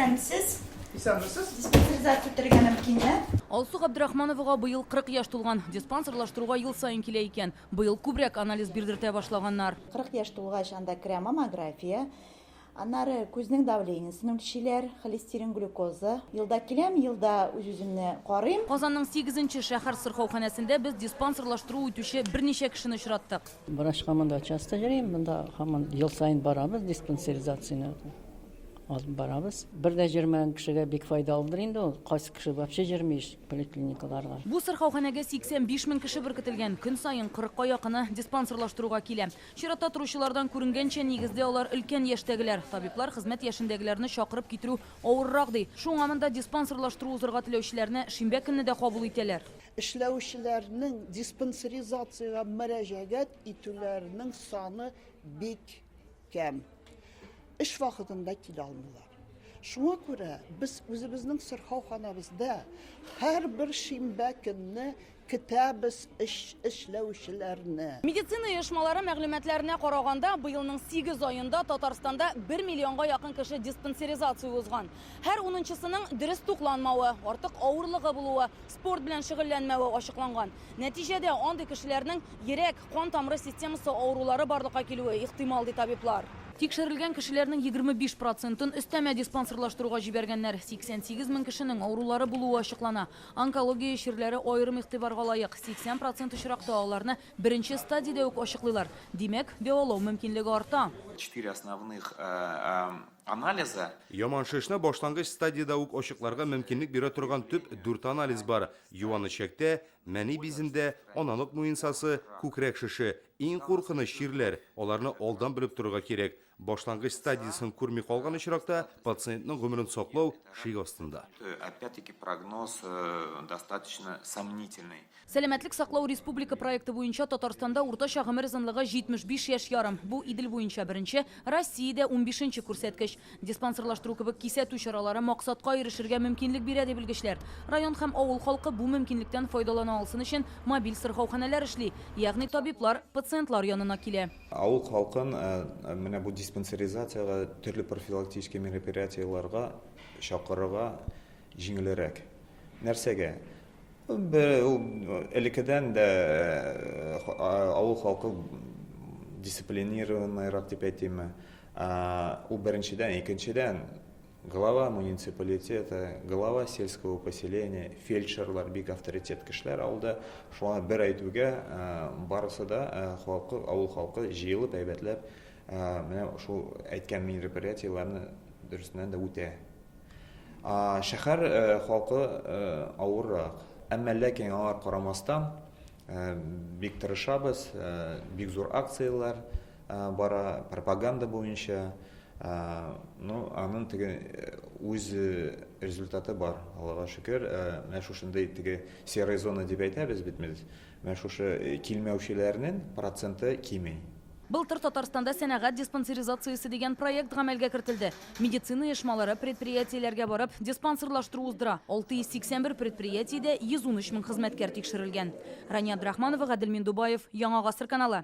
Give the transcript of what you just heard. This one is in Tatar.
Исәнмесез. Исәнмесез. Диспансеризация үтәргә мөмкинме? Алсу Габдрахмановага быел 40 яшь тулган. Диспансерлаштыруга ел саен килә икән. Быел күбрәк анализ бирдертә башлаганнар. 40 яшь тулгач анда керә маммография, аннары күзнең давлениесен үлчиләр, холестерин, глюкоза. Елда киләм, елда үз-үземне карыйм. Казанның сигезенче шәһәр сырхауханәсендә без диспансерлаштыру үтүче берничә кешене очраттык. Врачка монда часто йөрим, монда һаман ел саен барабыз диспансеризацияне алып барабыз. Бер дә җөрмәгән кешегә бик файдалыдыр инде ул. Кайсы кеше вообще җөрми ич поликлиникаларга. Бу сырхауханәгә 85 мең кеше беркетелгән. Көн саен кырыкка якыны диспансерлаштыруга килә. Чиратта торучылардан күренгәнчә, нигездә алар өлкән яшьтәгеләр. Табиблар хезмәт яшендәгеләрне чакырып китерү авыррак ди. Шуңа монда диспансерлаштыру узырга теләүчеләрне шимбә көнне дә кабул итәләр. Эшләүчеләрнең диспансеризациягә мөрәҗәгать итүләренең саны бик кәм. Эш вакытында килә алмыйлар. Шуңа күрә без үзебезнең сырхауханабызда һәрбер шимбә көнне көтәбез эш эшләүчеләрне. Медицина оешмалары мәгълүматларына караганда, быелның сигез аенда Татарстанда бер миллионга якын кеше диспансеризация узган. Һәр унынчысының дөрес тукланмавы, артык авырлыгы булуы, спорт белән шөгыльләнмәве ачыкланган. Нәтиҗәдә, андый кешеләрнең йөрәк, кан тамыры системасы авырулары барлыкка килүе ихтимал, ди табиблар. Тикшерелгән кешеләрнең 25 процентын өстәмә диспансерлаштыруга җибәргәннәр. 88 мең кешенең авырулары булуы ачыклана. Онкология чирләре аерым игътибарга лаек, 80 процент очракта аларны беренче стадиядә үк ачыклыйлар. Димәк, дәвалау мөмкинлеге арта. Четыре основных анализа. Яман шешне башлангыч стадиядә үк ачыкларга мөмкинлек бирә торган төп дүрт анализ бар, юан эчәктә, мәни бизендә, аналык муенсасы, күкрәк шеше. Иң куркыныч чирләр, аларны алдан белеп торырга кирәк. Башлангыч стадиясен күрми калган очракта, пациентның гомерен саклау шик астында. Опять-таки прогноз достаточно сомнительный. Сәламәтлек саклау республика проекты буенча Татарстанда уртача гомер озынлыгы 75 яшь ярым. Бу Идел буенча беренче, Россиядә унбишенче күрсәткеч. Диспансерлаштыру кебек кисәтү чаралары максатка ирешергә мөмкинлек бирә, ди белгечләр. Район һәм авыл халкы бу мөмкинлектән файдалана алсын өчен мобиль сырхауханәләр эшли, ягъни табиблар пациентлар янына килә. Авыл халкын менә бу диспансеризациягә, төрле профилактический мероприятиеләргә чакырырга җиңелрәк. Нәрсәгә? Ул элеккедән дә авыл халкы дисциплинированныйрак дип әйтимме. Ул беренчедән, икенчедән, глава муниципалитета, глава сельского поселения, фельдшерлар бик авторитет кешеләр авылда. Шуңа бер әйтүгә барысы да халкы, авыл халкы җыелып әйбәтләп менә шул әйткән мероприятиеләрне дөресеннән дә үтә. Шәһәр халкы авыррак. Әмма ләкин аңар карамастан, бик тырышабыз, бик зур акцияләр бара, пропаганда буенча. Ну, аның теге үз результаты бар, Аллага шөкер. Менә шушындый теге серая зона дип әйтәбез бит без. Менә шушы килмәүчеләрнең проценты кими. Былтыр Татарстанда сәнәгать диспансеризациясе дигән проект гамәлгә кертелде. Медицина оешмалары предприятиеләргә барып, диспансерлаштыру уздыра. 681 предприятиедә 113 мең хезмәткәр тикшерелгән. Рания Абдрахманова, Гадел Миндубаев, Яңа Гасыр каналы.